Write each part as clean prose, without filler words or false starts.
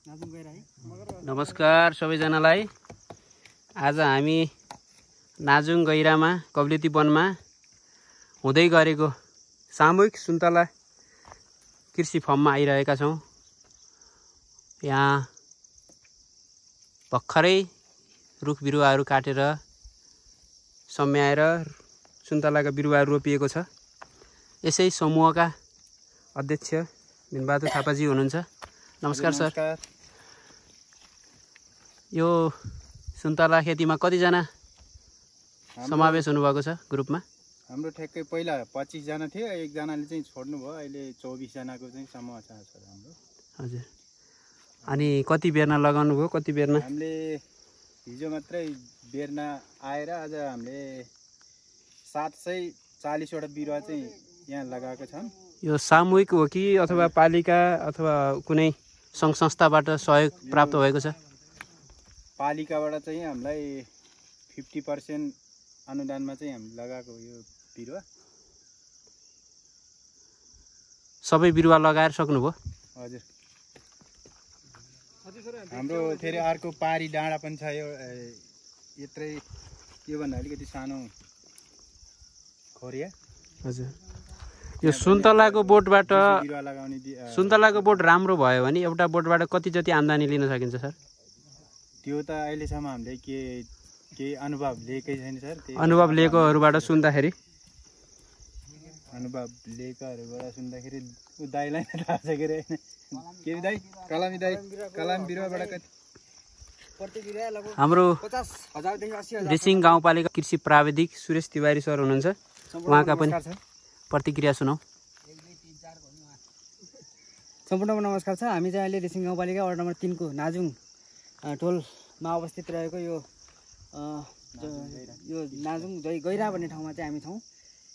नमस्कार सबैजनालाई। आज हामी नाजुङ गैरामा कवलेती वनमा हुँदै गरेको सामूहिक सुन्तला कृषि फर्ममा आइरहेका छौँ। यहाँ भर्खरै रुख बिरुवाहरू काटेर सम्याएर सुन्तलाका बिरुवाहरू रोपिएको छ। यसै समूहका अध्यक्ष मिनबहादुर थापाजी हुनुहुन्छ। नमस्कार सर। यो सुन्तला खेतीमा कतिजना समावेश हुनुभएको छ ग्रुपमा? हाम्रो ठ्याक्कै पहिला 25 जना थियो, एकजनाले चाहिँ छोड्नु भयो। अहिले 24 जनाको चाहिँ समूह छ हाम्रो। हजुर। अनि कति बेर्ना लगाउनु भयो? कति बेर्ना? हामीले हिजो मात्रै बेर्ना आएर आज हामीले 740 वटा बिरुवा चाहिँ यहाँ लगाएको छन्। यो सामूहिक हो कि अथवा पालिका अथवा कुनै सङ्घ संस्थाबाट सहयोग प्राप्त भएको छ? पालिकाबाट चाहिँ हामीलाई 50% अनुदानमा चाहिँ हामीले लगाएको यो बिरुवा। सबै बिरुवा लगाएर सक्नुभयो? हजुर। हाम्रो फेरि अर्को पारी डाँडा पनि छ। यो यत्रै योभन्दा अलिकति सानो खोरिया। हजुर। यो सुन्तलाको बोटबाट सुन्तलाको बोट राम्रो भयो भने एउटा बोटबाट कति जति आम्दानी लिन सकिन्छ सर? त्यो त अहिलेसम्म हामीले केही अनुभव लिएकै छैन सर। अनुभव लिएकोहरूबाट सुन्दाखेरि दाइलाई थाहा छ के अरे के दाइ कलामी बिरुवाबाट कति हाम्रो रेसिङ गाउँपालिका कृषि प्राविधिक सुरेश तिवारी सर हुनुहुन्छ। उहाँका पनि प्रतिक्रिया सुनौ। सम्पूर्णको नमस्कार छ। हामी चाहिँ अहिले रेसिङ गाउँपालिका वार्ड नम्बर 3 को नाजुङ टोलमा अवस्थित रहेको यो नाजुङ गैरा भन्ने ठाउँमा चाहिँ हामी छौँ।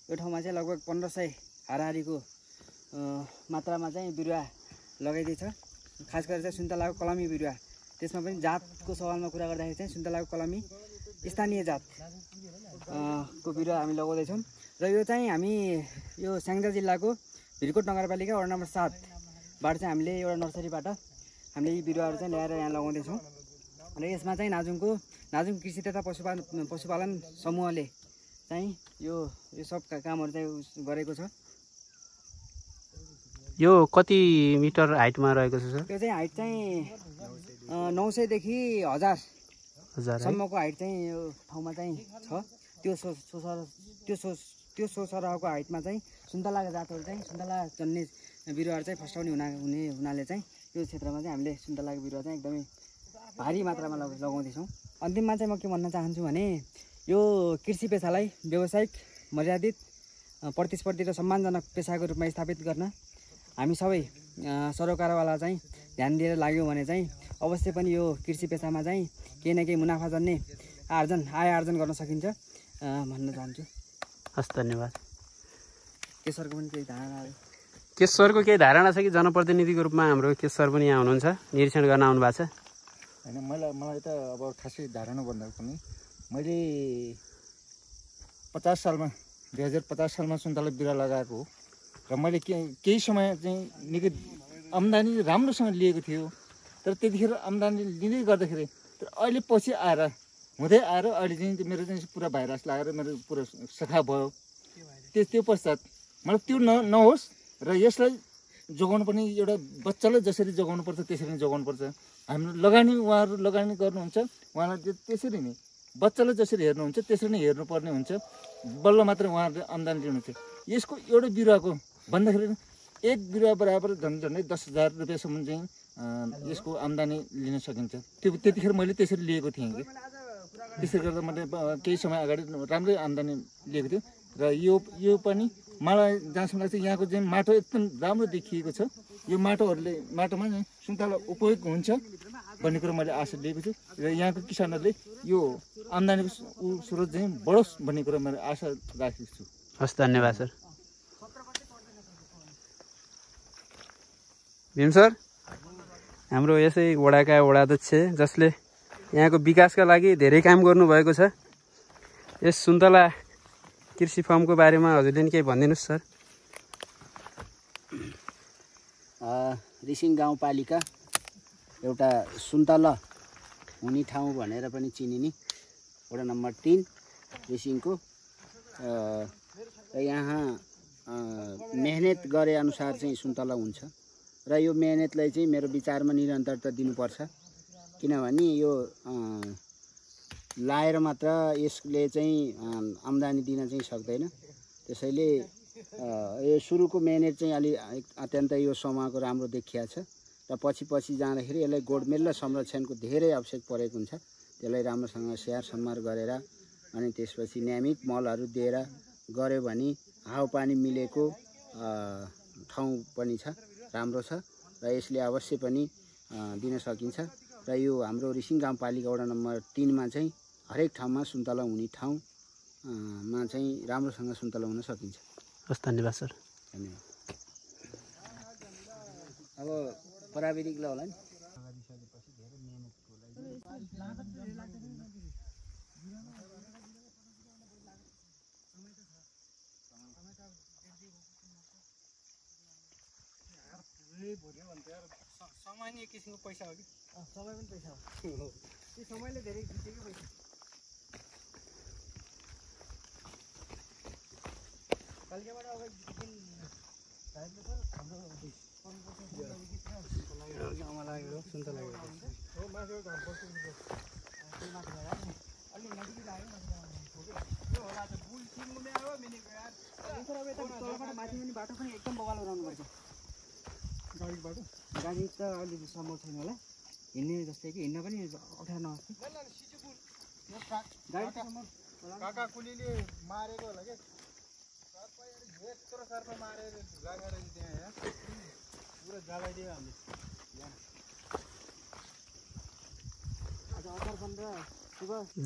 यो ठाउँमा चाहिँ लगभग 1500 हाराहारीको मात्रामा चाहिँ बिरुवा लगाइदिएछ। खास गरेर चाहिँ सुन्तलाको कलमी बिरुवा, त्यसमा पनि जातको सवालमा कुरा गर्दाखेरि चाहिँ सुन्तलाको कलमी स्थानीय जात को बिरुवा हामी लगाउँदैछौँ। र यो चाहिँ हामी यो स्याङ्जा जिल्लाको भिरकोट नगरपालिका वार्ड नम्बर 7 बाट चाहिँ हामीले एउटा नर्सरीबाट हामीले यी बिरुवाहरू चाहिँ ल्याएर यहाँ लगाउँदैछौँ। र यसमा चाहिँ नाजुङ कृषि तथा पशुपालन समूहले चाहिँ यो सब कामहरू चाहिँ गरेको छ। यो कति मिटर हाइटमा रहेको छ सर? यो चाहिँ हाइट चाहिँ 900 देखि 1000 सम्मको हाइट चाहिँ यो ठाउँमा चाहिँ छ। त्यो सोसरहको हाइटमा चाहिँ सुन्तलाका जातहरू चाहिँ सुन्तला जन्ने बिरुवाहरू चाहिँ फस्टाउने हुनाले चाहिँ यो क्षेत्रमा चाहिँ हामीले सुन्तलाको बिरुवा चाहिँ एकदमै भारी मात्रामा लगाउँदैछौँ। अन्तिममा चाहिँ म के भन्न चाहन्छु भने यो कृषि पेसालाई व्यावसायिक, मर्यादित, प्रतिस्पर्धी र सम्मानजनक पेसाको रूपमा स्थापित गर्न हामी सबै सरोकारवाला चाहिँ ध्यान दिएर लाग्यौँ भने चाहिँ अवश्य पनि यो कृषि पेसामा चाहिँ केही न केही मुनाफा जन्ने आय आर्जन गर्न सकिन्छ भन्न चाहन्छु। हस्, धन्यवाद। केशरको केही धारणा छ कि जनप्रतिनिधिको रूपमा हाम्रो केशर पनि यहाँ हुनुहुन्छ, निरीक्षण गर्न आउनु भएको छ? होइन, मलाई त अब खासै धारणा भन्दा पनि मैले 2050 सालमा सुन्तला बिरुवा लगाएको हो र मैले केही समय चाहिँ निकै आम्दानी राम्रोसँग लिएको थियो। तर त्यतिखेर आम्दानी लिँदै गर्दाखेरि अहिले पछि हुँदै आएर अहिले चाहिँ मेरो चाहिँ पुरा भाइरस लागेर मेरो पुरा सखा भयो। त्यो पश्चात मलाई त्यो नहोस् र यसलाई जोगाउनु पनि एउटा बच्चालाई जसरी जोगाउनुपर्छ त्यसरी नै जोगाउनुपर्छ। हाम्रो उहाँहरू लगानी गर्नुहुन्छ, उहाँहरूले त्यसरी नै बच्चालाई जसरी हेर्नुहुन्छ त्यसरी नै हेर्नुपर्ने हुन्छ। बल्ल मात्र उहाँहरूले आम्दानी लिनुहुन्छ। यसको एउटा बिरुवाको भन्दाखेरि एक बिरुवा बराबर झन्डै 10,000 रुपियाँसम्म चाहिँ यसको आम्दानी लिन सकिन्छ। त्यतिखेर मैले त्यसरी लिएको थिएँ कि त्यसले गर्दा मैले केही समय अगाडि राम्रै आम्दानी लिएको थियो। र यो पनि मलाई जहाँसम्म लाग्छ यहाँको चाहिँ माटो एकदम राम्रो देखिएको छ। यो माटोमा चाहिँ सुन्तला उपयोग हुन्छ भन्ने कुरो मैले आशा लिएको छु र यहाँको किसानहरूले यो आम्दानीको स्रोत चाहिँ बढोस् भन्ने कुरो मैले आशा राखेको छु। हस्, धन्यवाद सर। भीम सर, हाम्रो यसै वडाका वडाध्यक्ष जसले यहाँको विकासका लागि धेरै काम गर्नुभएको छ, यस सुन्तला कृषि फर्मको बारेमा हजुरले केही भनिदिनुहोस् सर। रेसिङ गाउँपालिका एउटा सुन्तला हुने ठाउँ भनेर पनि चिनिने वडा नम्बर 3 रेसिङको र यहाँ मेहनत गरे अनुसार चाहिँ सुन्तला हुन्छ र यो मेहनतलाई चाहिँ मेरो विचारमा निरन्तरता दिनुपर्छ किनभने यो लाएर मात्र यसले चाहिँ आम्दानी दिन चाहिँ सक्दैन त्यसैले यो सुरुको मेहनत चाहिँ अलि अत्यन्तै यो समूहको राम्रो देखिया छ र पछि जाँदाखेरि यसलाई गोडमेल र संरक्षणको धेरै आवश्यक परेको हुन्छ त्यसलाई राम्रोसँग स्याहार सम्हार गरेर अनि त्यसपछि नियमित मलहरू दिएर गर्यो भने हावापानी मिलेको ठाउँ पनि छ राम्रो छ र यसले अवश्य पनि दिन सकिन्छ र यो हाम्रो रिसिङ गाउँपालिका वडा नम्बर 3 मा चाहिँ हरेक ठाउँमा सुन्तला हुने ठाउँमा चाहिँ राम्रोसँग सुन्तला हुन सकिन्छ। हस् धन्यवाद सर। धन्यवाद। अब प्राविधिक ल होला नि सामान्य किसिमको पैसा हो कि समय पनि पैसा हो त्यो समयले धेरै खिचेकै पैसा पालिकाबाट अब एकदिन सायदले सर हाम्रो आमा लाग्यो सुन्त लाग्यो हो माथि घर बस्नु अलि नजिकै लाग्यो यो होला त पुल सिङ्गुले आयो मिनेको यार सर अब यता तलबाट माथि पनि बाटो पनि एकदम बगाल बनाउनुपर्छ गाडी त अलिकति सम्भव छैन होला हिँड्ने जस्तै कि हिँड्न पनि अप्ठ्यारो नहोस् काका कुलीले मारेको होला के यत्रो सर्प मारेर लगाएर त्यहाँ यहाँ पुरा जलाइदियो हामीले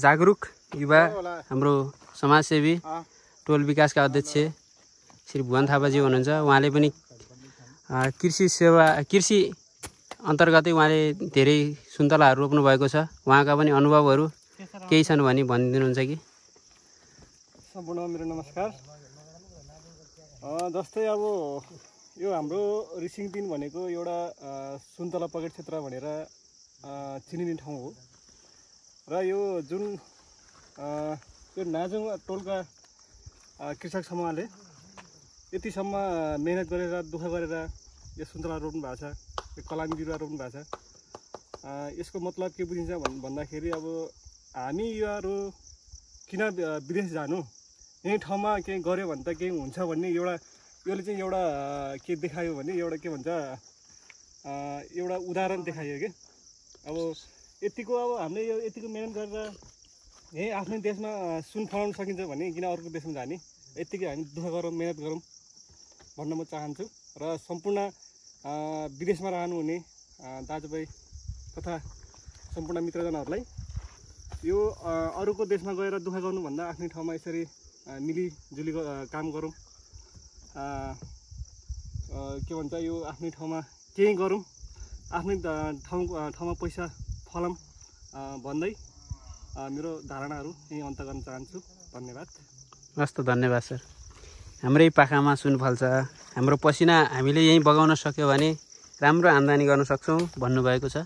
जागरुक युवा हाम्रो समाजसेवी टोल विकासका अध्यक्ष श्री भुवन थापाजी हुनुहुन्छ। उहाँले पनि कृषि अन्तर्गतै उहाँले धेरै सुन्तलाहरू रोप्नु भएको छ। उहाँका पनि अनुभवहरू केही छन् भने भनिदिनुहुन्छ कि? सम्पूर्ण मेरो नमस्कार। जस्तै अब यो हाम्रो रिसिङ 3 भनेको एउटा सुन्तला पकेट क्षेत्र भनेर चिनिने ठाउँ हो र यो जुन यो नाजुङ टोलका कृषक समूहले यतिसम्म मेहनत गरेर दुःख गरेर यो सुन्तला रोप्नु भएको छ, यो कलामी बिरुवा रोप्नु भएको छ। यसको मतलब के बुझिन्छ भन्दाखेरि अब हामी युवाहरू किन विदेश जानु, यही ठाउँमा केही गर्यो भने त केही हुन्छ भन्ने एउटा यसले चाहिँ एउटा के देखायो भने एउटा के भन्छ एउटा उदाहरण देखायो कि अब यतिको अब हामीले यो यतिको मेहनत गरेर यही आफ्नै देशमा सुन फलाउन सकिन्छ भने किन अर्को देशमा जाने, यतिकै हामी दुःख गरौँ मेहनत गरौँ भन्न म चाहन्छु। र सम्पूर्ण विदेशमा रहनुहुने दाजुभाइ तथा सम्पूर्ण मित्रजनहरूलाई यो अरूको देशमा गएर दुःख गर्नुभन्दा आफ्नै ठाउँमा यसरी मिलिजुली काम गरौँ, के भन्छ यो आफ्नै ठाउँमा केही गरौँ, आफ्नै ठाउँमा पैसा फलाम भन्दै मेरो धारणाहरू यही अन्त गर्न चाहन्छु। धन्यवाद। हस् त धन्यवाद सर। हाम्रै पाखामा सुन फल्छ, हाम्रो पसिना हामीले यहीँ बगाउन सक्यो भने राम्रो आम्दानी गर्न सक्छौँ भन्नुभएको छ।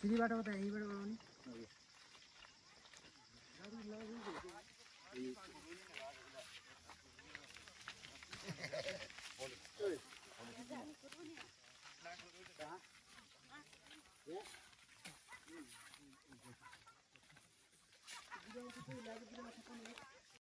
सिधीबाट उता यहीँबाट बनाउने